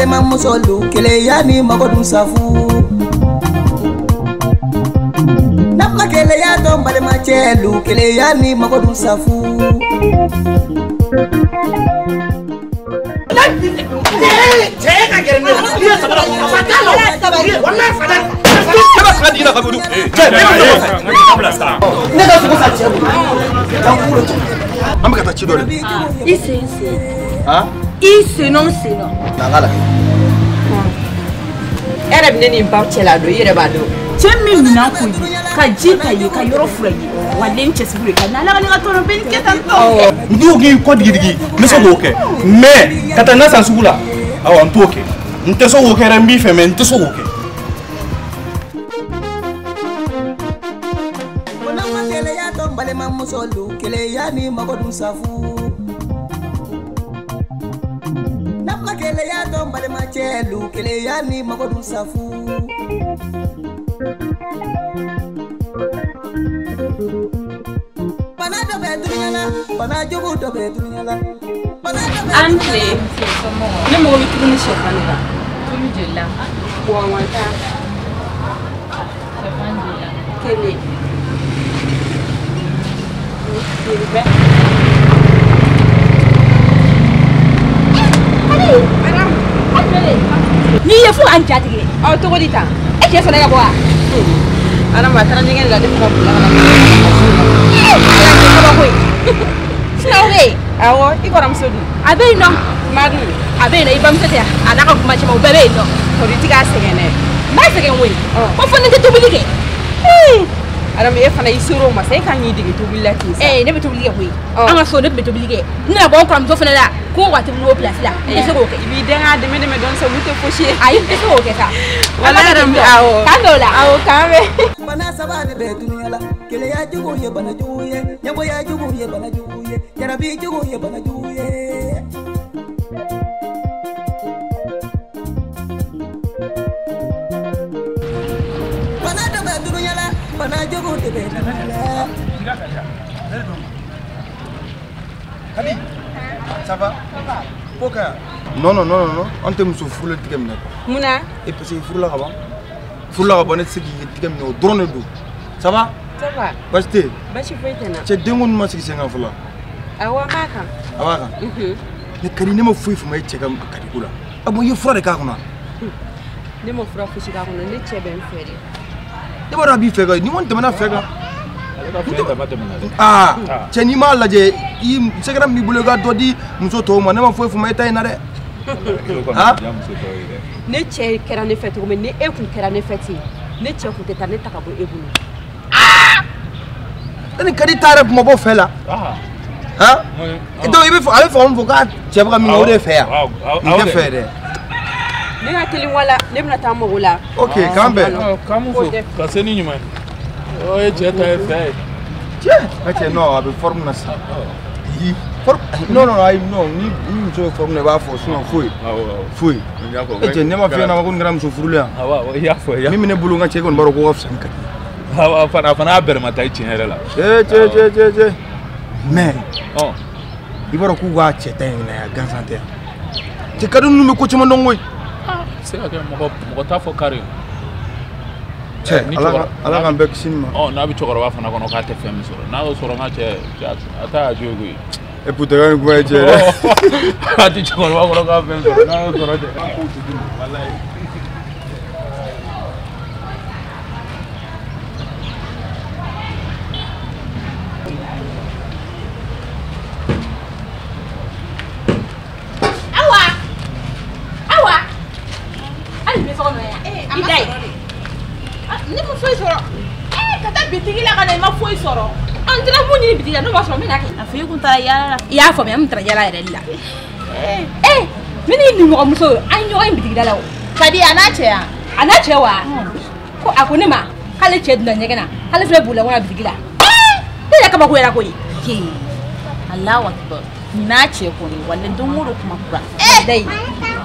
Balimamuso keleya ni mago dun safu. N'a keleya dɔn balimacɛ lu keleya ni mago dun safu. Ne ka sogo sa cɛ bolo. An bɛ ka taa ci dɔ de. I sen sen. I sen nɔ sen nɔ. Na n k'a lajɛ. E yɛrɛ bɛ ne ni n ba cɛ la don i yɛrɛ b'a dɔn. Cɛ min minɛn ko ye ka ji ta ye ka yɔrɔ fura ye wa den cɛsiri ka n'ala ka ne ka tɔnɔ bɛ nin kɛ tan tɔ. N t'o k'i kɔ digidigi n bɛ se k'o kɛ mais ka taa na san sugu la awɔ n t'o kɛ n tɛ se k'o kɛ dɛ n b'i fɛ mais n tɛ se k'o kɛ. Balimamuso keleya ni mago dun safu. N'a ma keleya dɔn balimacɛ lu keleya ni mago dun safu. Bana dɔ bɛ dunuya la, bana jugu dɔ bɛ dunuya la. An tile, ne mago bɛ tulu ni sɛfan de la. Tulu joli la? Wɔngɔn tan. Sɛfan joli la? Kelen. N'i ye fo k'an jatigɛ. Ɔ cogo di tan? E cɛ sɔnna ka bɔ wa? Adama a taara ɲɛgɛn de la ne fana bolila ka na. Ala kɛ kabako ye. Sinaw bɛ yen. Awɔ i kɔrɔmuso dun? A bɛ yen nɔ. Madu. A bɛ yen nɔ i bamuso tɛ yan a n'a ka kuma caman o bɛɛ bɛ yen nɔ. Kɔri i ti k'a sɛgɛn dɛ. N b'a sɛgɛn koyi. Ko fo ni tɛ tobili kɛ. Adama e fana i ser'o ma sa e kan k'i dege tobili la ten sa. Ee ne bɛ tobili kɛ koyi. An ka so ne tun bɛ tobili kɛ. N nana bɔ n kɔrɔmuso fana la ko ka tobili o place la. N tɛ se k'o kɛ. I b'i den k'a dɛmɛ dɛmɛ dɔɔni sa olu tɛ fosi ye. Ayi n tɛ se k'o kɛ sa. Wala Adama awɔ. K'an bɛn o la. Awɔ k'an bɛn. Bana saba de bɛ dunuya la. Keleya jugu ye bana jugu ye, ɲɛgoya jugu ye bana jugu ye, jarabi jugu ye bana jugu ye. Bana dɔ bɛ dunuya la, bana jugu de bɛ dunuya la. Kadi, ça va? Ko ka? Non non non non, an tɛ muso furulen tigɛ minɛ quoi. Mun na? E parce que furula ka ban. Furula ka ban ne tɛ se k'i tigɛ minɛ o dɔrɔn de don. Ça va? Ça va. Baasi tɛ yen? Baasi foyi tɛ n na. Cɛ denko ninnu ma sigi sen kan fɔlɔ. Awɔ an b'a kan. A b'a kan? Unhun. Ne Kadi ne ma foyi faamu e cɛ ka Kadi ko la. Ah bon i ye fura de k'a kɔnɔ? Ne ma fura fosi k'a kɔnɔ ne cɛ bɛ n fɛ de. Ne b'a dɔn a b'i fɛ kan ni kɔni tɛmɛna fɛ kan. Aa cɛ n'i m'a lajɛ i sɛgɛrɛ min b'i bolo i ka dɔ di muso tɔw ma ne ma foyi faamu e ta in na dɛ. Ne cɛ kɛra ne fɛ cogo min ni e kun kɛra ne fɛ ten ne cɛ kun tɛ taa ne ta ka bɔ e bolo. E ni Kadi ta yɛrɛ kun ma bɔ fɛ la. Han? Donc i bɛ fɛ a bɛ fɛ ka mun fɔ k'a cɛ bɛ ka min kɛ o de ye fɛ yan. Nin tɛ fɛ dɛ. Ne ka teli wala ne bɛna taa n mago la. Ok k'an bɛn. K'an mun fo ka se ni ɲuman ye. O ye cɛ ta ye fɛ ye. Cɛ ka cɛ non a bɛ forme na sisan. Non non ayi non ni muso bɛ forme na i b'a fɔ sinon foyi. Foyi. E cɛ ne ma f'i ɲɛna ko nin kɛra muso furulen yan. Awɔ i y'a fɔ. Min bɛ ne bolo n ka cɛ kɔni b'a dɔn ko ka fisa ni Kadi. Awɔ a fana y'a bɛrɛmata ye tiɲɛ yɛrɛ la. Cɛ cɛ cɛ cɛ cɛ. Mais i b'a dɔn k'u k'a cɛ ta in na yan gansan tɛ yan. Cɛ Kadi ninnu bɛ ko caman dɔn koyi. Se ka kɛ mɔgɔ t'a fɔ kari. Cɛ ala k'an bɛɛ kisi nin ma. Ɔ n'a bɛ cɛkɔrɔba fana kɔnɔ k'a tɛ fɛn min sɔrɔ n'a y'o sɔrɔ n ka cɛ a t'a y'a jo ye koyi. E putain ni kuma ye cɛ dɛ. A tɛ cɛkɔrɔba kɔnɔ k'a fɛn sɔrɔ n'a y'o sɔrɔ cɛ. Walayi. Awa! Awa! Hali bi so kɔnɔ yan. I da ye. Ne ma foyi sɔrɔ. Ka taa bitigi la ka na i ma foyi sɔrɔ. An taara mun ɲini bitigi la n'o b'a sɔrɔ n bɛ na kɛ. A fɔ i kun taara yaala la. I y'a faamuya n taara yaala yɛrɛ de la. Ne ni nimɔgɔmuso an ye ɲɔgɔn ye bitigi da la o. Kadi a n'a cɛ yan. A n'a cɛ wa? Ko a ko ne ma k'ale cɛ donna ɲɛgɛn na k'ale fana bolila ka na bitigi la. Ne yɛrɛ kabakoyara koyi. Alahu akibaru. Nin n'a cɛ kɔni walayi don o don kuma kura. Walayi.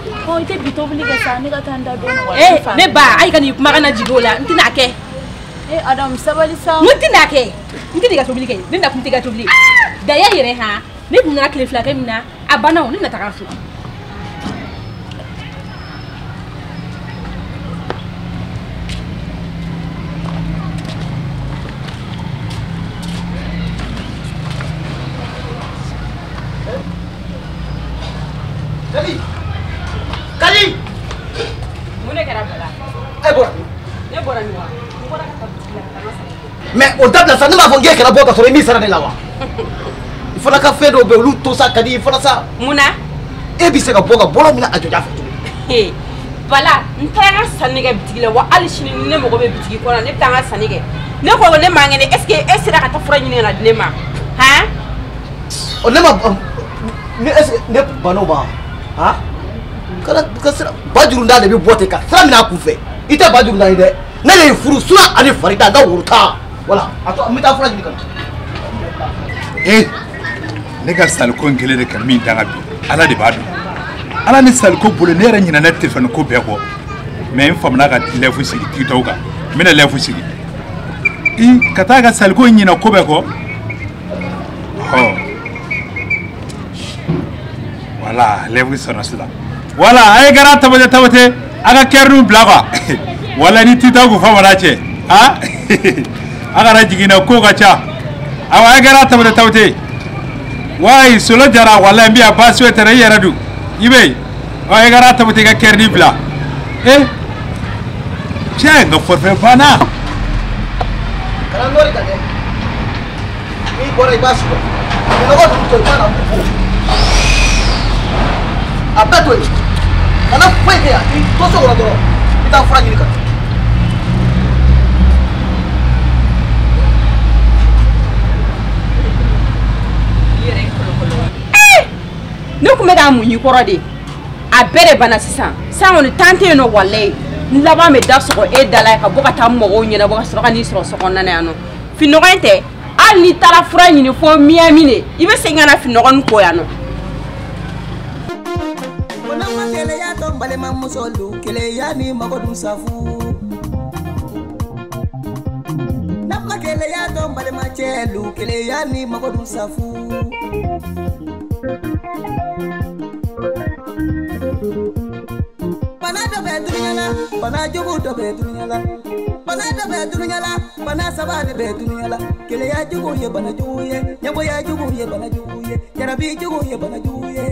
Ɔ i tɛ bi tobili kɛ sa ne ka taa n da dɔɔni wa. Ne ba ayi ka n'i kumakan na jigin o la n tɛna kɛ. Adamu sabali sa. N tɛna kɛ n tɛ n'i ka tobili kɛ ne na kun tɛ ka tobili. Daya yɛrɛ han ne tun nana tile fila kɛ min na a banna o ne na taga so. O dabila sa, ne m'a fɔ n k'e kana bɔ ka sɔrɔ i m'i sara ne la wa? I fana ka fɛn dɔw bɛ yen olu to sa ka di i fana sa. Mun na? E bɛ se ka bɔ ka bɔlɔ minɛ a jɔja fɛ tuguni. Bala, n taara n ka sanni kɛ bitigi la wa hali sini ni ne mago bɛ bitigi kɔnɔ ne bɛ taa n ka sanni kɛ. Ne ko ne man kɛnɛ, est ce que e sera ka taa fura ɲini ka na di ne ma? Han? Ɔ ne ma ne est ce que ne ban'o ma? Han? Kana ka sira ba jurunda de bɛ bɔ ten ka sira minɛ a kun fɛ. I tɛ ba jurunda ye dɛ. Ne de ye furu sura ani farida n ka woro tan. Voilà, a to n bɛ taa fura ɲini ka na. Eh, ne ka saliko in kelen de ka min danga bi, Ala de b'a dɔn. Ala ni saliko bolo ne yɛrɛ ɲinɛna telefɔni ko bɛɛ kɔ. Mais n famana ka lɛfu sigi TikTok kan. N bɛna lɛfu sigi. I ka taa ka saliko in ɲinɛ ko bɛɛ kɔ. Ɔ. Voilà, lɛfu sɔnna sisan. Voilà, a ye gara Tabate Tabate, a ka kɛriniw bila quoi. Wala ni TikTok famana cɛ. Han? A kana jigin na ko ka ca. Awa a ye gara Tabate Tabate. Wayi solo jara wala n bɛ yan baasi foyi tɛ i yɛrɛ dun. I bɛ yen. Ɔ e gara Tabate i ka kɛrinin bila. Eh? Cɛ n ka forfait banna. Kana nɔri ka dɛ. N'i bɔra i b'a sɔrɔ. Nɔgɔ ninnu to i b'a na n b'u. A bɛɛ to yen. Kana foyi kɛ yan. I to so kɔnɔ dɔrɔn. I bɛ taa fura ɲini ka na. Ne tun bɛ k'a muɲu kɔrɔ de, a bɛɛ de banna sisan. Sisan kɔni tan tɛ yen nɔ walayi. N laban bɛ da sɔgɔ e da la ka bɔ ka taa mɔgɔw ɲɛnabɔ ka sɔrɔ ka n'i sɔrɔ so kɔnɔna na yan nɔ. Finɔgɔ in tɛ, hali n'i taara fura ɲini fo Miami de, i bɛ segin ka na finɔgɔ nin ko yan nɔ. Keleya dɔn balimamusolu, keleya ni mago dun safu. N'a ma keleya dɔn balimacɛlu, keleya ni mago dun safu. Bana dɔ bɛ dunuya la, bana jugu dɔ bɛ dunuya la. Bana dɔ bɛ dunuya la, bana saba de bɛ dunuya la. Keleya jugu ye bana jugu ye, ɲɛgoya jugu ye bana jugu ye, jarabi jugu ye bana jugu ye.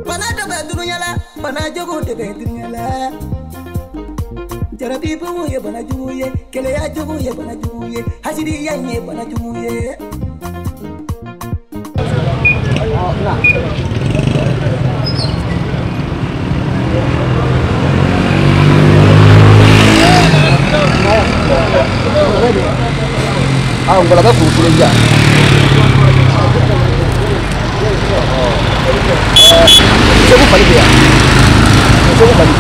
Bana dɔ bɛ dunuya la, bana jugu de bɛ dunuya la. Jarabi bugu ye bana jugu ye, keleya jugu ye bana jugu ye, hasidiya ye bana jugu ye. Ah, ngɔlɔbɛ kuru kelen di yan. Segu fali bɛ yan. Segu fali.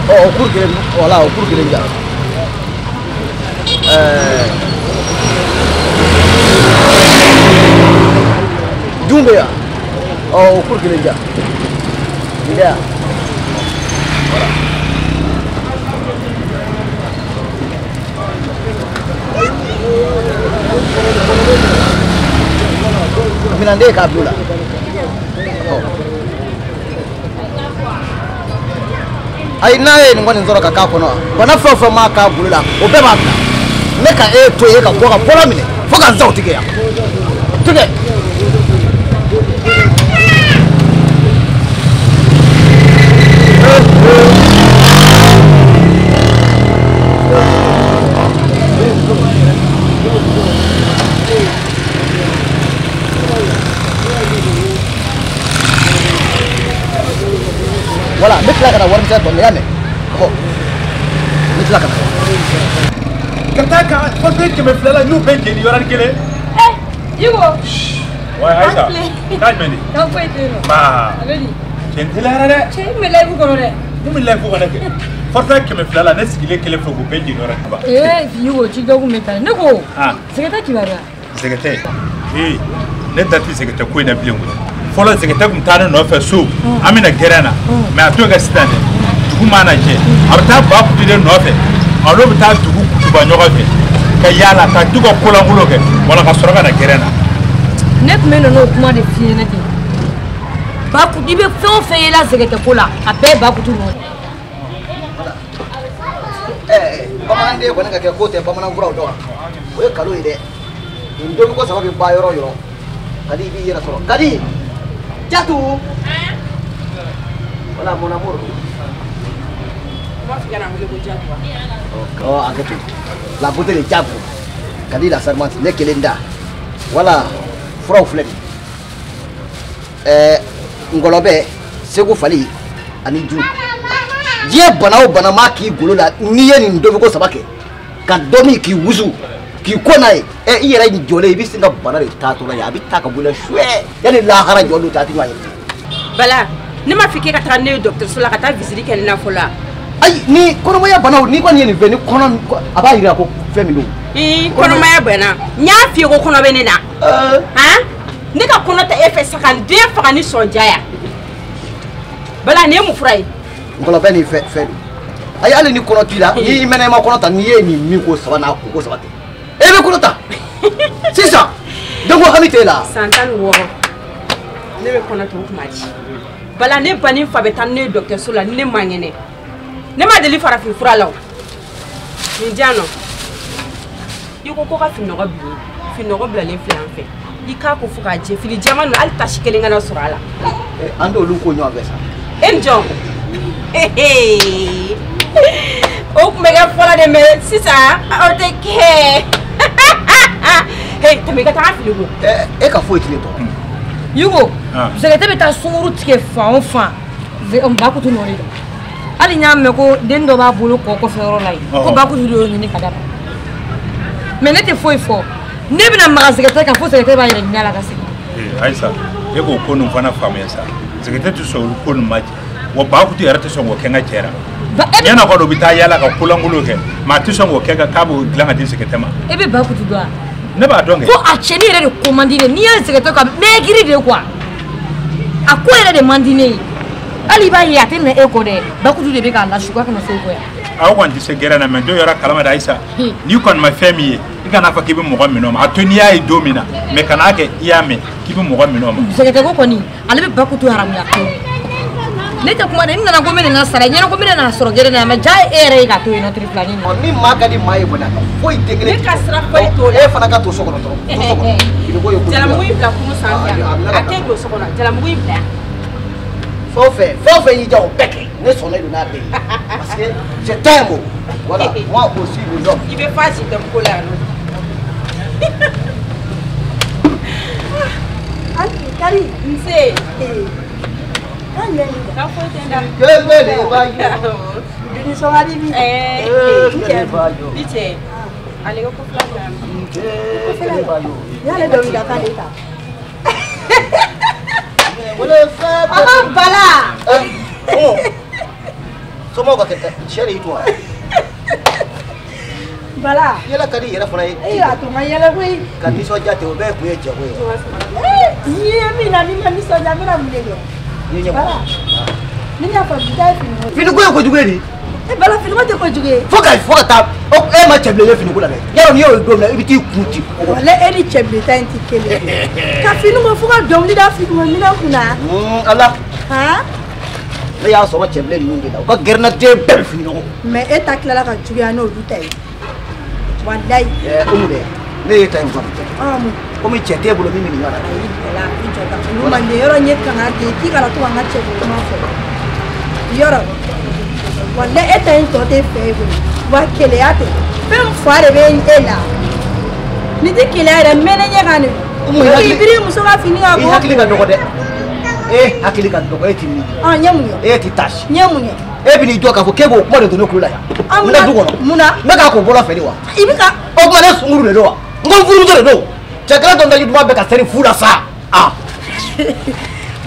Ɔ o kuru kelen, voilà, o kuru kelen di yan. Dun bɛ yan. Ɔ o kuru kelen di yan. Nin bɛ yan. Voilà. Minɛnden k'a bila o la. Ayi n'a ye nin kɔni sɔrɔ ka k'a kɔnɔ, bana fɛn o fɛn m'a k'a bolo la, o bɛɛ b'a bila. Ne ka e to yen ka bɔ ka bɔlɔ minɛ fo ka n sa o tigɛ yan. Tigɛ. Voilà, n bɛ tila ka na warimisɛn tɔ minɛ, i y'a mɛn? Ɔhɔ, n bɛ tila ka na. Ka taa ka forfait 200 la n y'o bɛɛ jeni yɔrɔnin kelen. Eh, Diko. Ouais, Aïssa. Taa jumɛn de? Taa foyi tɛ yen nɔ. Ba. A bɛ di? Cɛ n teliyara dɛ. Cɛ i tun bɛ live kɔnɔ dɛ. Mun bɛ live kɔnɔ kɛ? Forfait 200 la ne sigilen kelen fɛ k'o bɛɛ jeni yɔrɔnin kelen. Ee Diko TikTok bɛ taa. Ne ko. Zɛgɛtɛ kibaruya. Zɛgɛtɛ. Ee ne da tɛ zɛgɛtɛ ko in na bilen koyi. Fɔlɔ zɛgɛtɛ tun taa ne nɔfɛ so, an bɛna gɛrɛn na, mais a t'o kɛ sisan dɛ. Dugu mana jɛ, a bɛ taa ba kutu de nɔfɛ, a n'o bɛ taa dugu kutuba ɲɔgɔn fɛ, ka yaala ka du ka kolankolon kɛ, wala ka sɔrɔ ka na gɛrɛn na. Ne tun bɛ na n'o kuma de f'i ɲɛna ten. Ba kutu, i bɛ fɛn o fɛn ye la zɛgɛtɛ ko la, a bɛɛ ye ba kutu nɔ ye. Bamananden kɔni ka kɛ ko tɛ bamanan furaw dɔn wa? O ye kalo ye dɛ. Nin tobi ko saba bɛ ban yɔrɔ o yɔrɔ, Kadi i b'i yɛrɛ sɔrɔ. Kadi! Jatu. Voilà mon amour. Oh, arrête. La beauté de Diabo. Kadi la servante, ne kelenda. Voilà, furaw filɛ nin. Ngɔlɔbɛ, Segu fali ani ju. Diɲɛ bana o bana maa k'i golo la, n'i ye nin dobiko saba kɛ, ka dɔ min k'i wusu, k'i ko n'a ye, i yɛrɛ jɔlen i bɛ sin ka bana de taatɔ la ye, a bɛ taa ka bɔ i la suɛ, yanni lahara jɔ don cɛ a tɛ ɲɔgɔn ye. Bala, ne m'a fɔ k'e ka taga ne ye dɔgɔtɔrɔso la ka taa visite kɛ ne na fɔlɔ wa? Ayi, ni kɔnɔmaya banaw n'i kɔni ye nin fɛn ni kɔnɔ a b'a jira ko fɛn min don. Kɔnɔmaya bana, n y'a f'i ye ko kɔnɔ bɛ ne na. Han? Ne ka kɔnɔ tɛ e fɛ sa ka n den faga ni sɔnja ya. Bala, nin ye mun fura ye? Ngɔlɔbɛ ni fɛn don. Ayi, hali ni kɔnɔ t'i la, n'i mɛnna i ma kɔnɔ ta, n'i ye nin min ko saba n'a ko saba tɛ. E bɛ kɔnɔ ta. Sisan, denko hami t'e la. San 16. Ne bɛ kɔnɔ ta o kuma di. Bala, ne ba ni n fa bɛ taa ni ne ye dɔgɔtɔrɔso la ni ne man kɛnɛ. Ne ma deli farafin fura la o. Nin di yan nɔ. I ko ka fininɔgɔ bilen. Fininɔgɔ bilalen filɛ an fɛ. I k'a ko fo k'a jɛ fini jɛman ninnu hali tasi kelen kana sɔrɔ a la. An t'olu ko ɲɔgɔn fɛ sa. E ni jɔn? O tun bɛ kɛ fɔlɔ de mais sisan o tɛ kɛ. Tɛmɛ i ka taga fini ko. E ka foyi tɛ ne tɔɔrɔ. Yugo, Zɛgɛtɛ bɛ taa sunkuru tigɛ fan o fan, Bakutu nɔ de don. Hali n y'a mɛn ko den dɔ b'a bolo kɔ kɔfɛ yɔrɔ la yen, ko Bakutu de y'o ɲini ka d'a ma. Mais ne tɛ foyi fɔ. Ne bɛna maga Zɛgɛtɛ kan fo Zɛgɛtɛ b'a yɛrɛ ɲini a la ka segin. Ayisa, e k'o ko ninnu fana faamuya sa. Zɛgɛtɛ tɛ sɔn olu ko ninnu ma cɛ. Wa Bakutu yɛrɛ tɛ sɔn k'o kɛ n ka cɛ la. Ɲɛna kɔni o bɛ taa yala ka kolankolon kɛ, mais a tɛ sɔn k'o kɛ k'a b'o dilan ka di Zɛgɛtɛ ma. E bɛ Bakutu dɔn wa? Ne b'a dɔn kɛ. Ko a cɛnin yɛrɛ de ko man di ne ye. N'i y'a Zɛgɛtɛ kan maigri de quoi. A ko yɛrɛ de man di ne ye. Hali i b'a ye a tɛ na e kɔ dɛ. Bakutu de bɛ k'a lasu k'a kana se e kɔ yan. Aw kɔni tɛ se gɛrɛ na mais dɔw yɛrɛ kalama dɛ Ayisa. N'i kɔni ma fɛn min ye, i kana fɔ k'i bɛ mɔgɔ minɛ o ma. A to n'i y'a ye don min na, mais kan'a kɛ i y'a mɛn k'i bɛ mɔgɔ minɛ o ma. Zɛgɛtɛ ko kɔni, ale bɛ Bakutu haramuya pewu. Ne tɛ kuma dɛ, n nana ko n bɛ na sara, ɲɛna ko n bɛ na sɔrɔ gɛrɛ na mais ja ye e yɛrɛ ye k'a to yen nɔ tiri filanin na. Ni maa ka di maa ye kɔni, a ka foyi tɛ kelen. Ne ka sira foyi t'o la. E fana ka to so kɔnɔ dɔrɔn. To so kɔnɔ. Finiko ye kojugu ye. Jalamugu in bila kurun sanfɛ yan. A tɛ don so kɔnɔ. Jalamugu in bila yan. Fɛn o fɛn y'i diya o bɛɛ kɛ. Ne sɔnnen don n'a bɛɛ ye. Parce que je t'aime. Voilà, moi aussi les hommes. I bɛ fa si tɛ ko la yan nɔ. Kari. Nse. I cɛ. Ale ka ko fila bila yan. Y'ale dɔnkili da k'ale ta. Ɔhɔn Bala. Somɔgɔw ka kɛ sɛ de y'i to wa? Bala. Yɛlɛ ka di i yɛrɛ fana ye. Ee a to ma yɛlɛ koyi. Ka nisɔndiya ten o bɛɛ kun ye cɛko ye. N'i ye min na n'i ma nisɔndiya n bɛna mun de kɛ? Bala. Ni y'a fɔ bi ta ye finiko ye. Finiko ye kojugu ye de. Bala finiko tɛ kojugu ye. Fo ka taa e ma cɛbilen ye finiko la dɛ. Yarɔ n'i y'o don min na i bɛ t'i kun ci. Walayi e ni cɛbilen ta in tɛ kelen ye. Ka fini ko fo ka dɔnkili da finiko minɛn kunna. Ala. Han. Ne y'a sɔrɔ cɛbilen ninnu de la u ka gɛrɛnnaden bɛɛ bɛ fini nɔgɔ. Mais e ta tilala ka juguya n'olu ta ye. Walayi. Umu dɛ ne y'e ta in faamu. Komi cɛ t'e bolo min bɛ nin ɲɔgɔn na. Ayi Bala i jɔ tan. Olu man di yɔrɔ n ye kangari de ye k'i kana to ka n ka cɛko kuma fɔ. Yɔrɔ. Walayi e ta in tɔ tɛ fɛ e bolo. Wa keleya tɛ. Fɛn fa de bɛ e la. Ni tɛ keleya yɛrɛ mɛnɛ ɲɛ kan de. I biri muso ka fini ka bɔ. I hakili ka dɔgɔ dɛ. E hakili ka dɔgɔ e ti min. N ye mun ye? E ti tasi. N ye mun ye? E bɛ n'i jɔ k'a fɔ k'e b'o kuma de don ne tulo la yan. N bɛ du kɔnɔ. Mun na? N bɛ k'a ko bɔlɔ fɛ de wa? I bɛ ka. O tuma ne sunkuru de don wa? N ko n furumuso de don. Cɛ kɛlɛ dɔ daji duman bɛ ka seri fu la sa. Ah.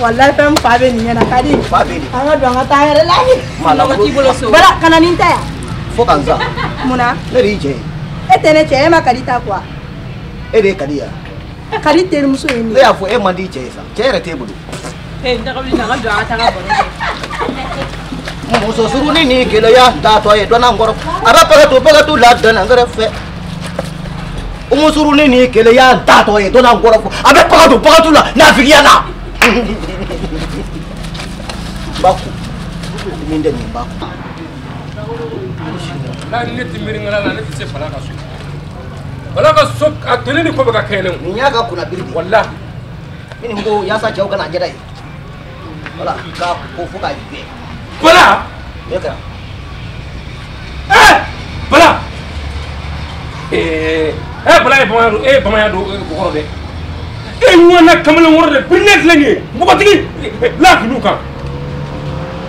Walayi fɛn fa bɛ nin ɲɛna ka di. Fa bɛ nin. An ka don an ka taa yɛrɛ la. Nɔgɔ t'i bolo so. Bala ka na ni n ta yan. Fo ka n sa. Mun na? Ne de y'i cɛ ye. E tɛ ne cɛ e ma Kadi ta quoi. E de ye Kadi ye wa? Kadi terimuso ye nin ye. Ne y'a fɔ e man di i cɛ ye sa. Cɛ yɛrɛ t'e bolo. N taga wuli an ka don an ka taa ka baro kɛ. Muso surunin ni gɛlɛya taatɔ ye dɔnna kɔrɔ a bɛ pagatu la dɔnna kɛrɛfɛ. Umu surunin ni gɛlɛya taatɔ ye dɔnna kɔrɔ a bɛ pagatu la nafigiya la. Baku min tɛ nin baku. N'a ne tɛ miiri ŋana la ne tɛ se Bala ka so. Bala ka so a donni ni ko bɛ ka kɛ ne. Nin y'a ka kunnabiri de. Walahi. Minnu ko yaasa cɛw kana jɛda ye. Voilà, k'a ko fo ka jɛ. Bala. Ne kɛra. Ɛɛ Bala. Ee Bala ye bamanan don, e ye bamanan don kɔrɔ dɛ. E ɲɔgɔnna kamalen wɔɔrɔ de biri ne filɛ nin ye npogotigi lafiliw kan.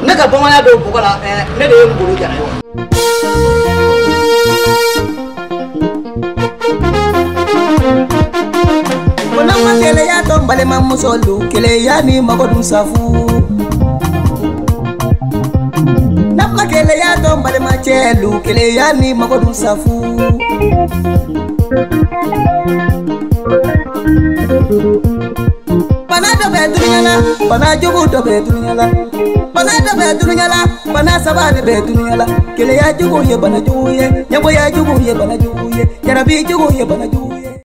Ne ka bamananya don bɔgɔ la, ne de ye Ngolo Jara ye wa. Ko keleya to balimamusolu keleya ni mago dun safu. Nama keleya to balimacɛlu keleya ni mago dun safu. Bana dɔ bɛ dunuya la, bana jugu dɔ bɛ dunuya la. Bana dɔ bɛ dunuya la, bana saba de bɛ dunuya la. Keleya jugu ye bana jugu ye, ɲɛgoya jugu ye bana jugu ye, jarabi jugu ye bana jugu ye.